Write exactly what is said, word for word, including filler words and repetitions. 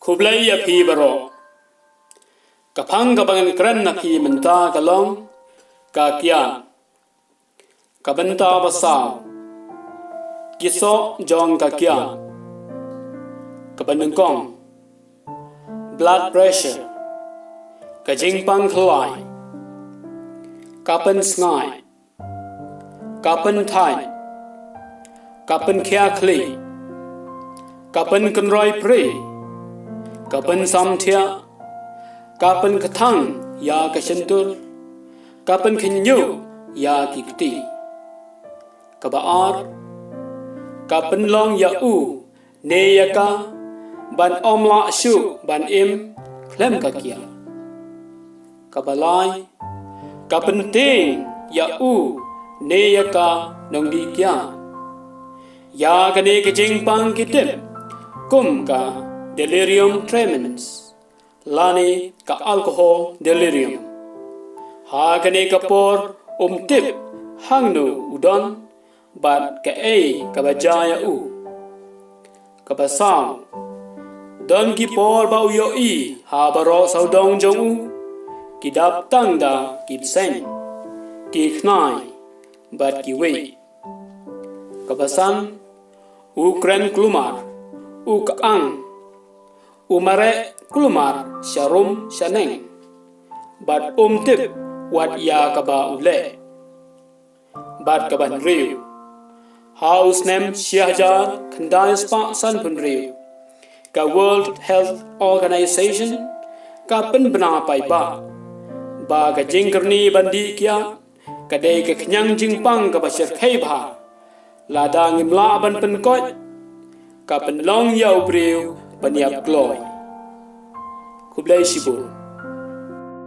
Khublei ïa phi baroh. Ka phang kaba ngan kren na phi mynta ka long ka kiad. Ka bynta ba saw. Ki soh jong ka kiad. Kaba nyngkong, blood pressure. Ka jingpang khlai. Ka pynsngaid. Ka pynthait. Ka pynkhia khlieh. Ka pynkynroi pri. Ka pynsamthiah. Ka pynkthang ïa ka shyntur. Ka pynkhynñiuh ïa ki kti. Kaba ar, ka pynlong ïa u ne ïa ka ban ym lah shuh ban im khlem ka kiad. Kaba lai, ka pyntieng ïa u ne ïa ka nongdih kiad. Ïa kane ka jingpang ki tip kum ka delirium tremens lane ka alcohol delirium. Ha kane ka por um tip hangno u don bad kaei kaba jia ïa u. Kaba saw, don ki por ba u ïohi ha baroh sawdong jong u ki dap tang da ki bseiñ, ki khnai bad kiwei. Kaba san, u kren kulmar, u kyang, u mareh kulmar sha rum sha neng, bad um tip wat ïa kaba u leh. Bad kaba hynriew, ha u snem shi hajar khyndai spah sanphew hynriew, ka World Health Organization ka pynbna paidbah ba ka jingkyrni ban dih kiad ka dei ka khñiang jingpang kaba shyrkhei bha. Lada ngim lah ban pynkoit, ka pynlong ïa u briew ban ïap kloi. Khublei shibun.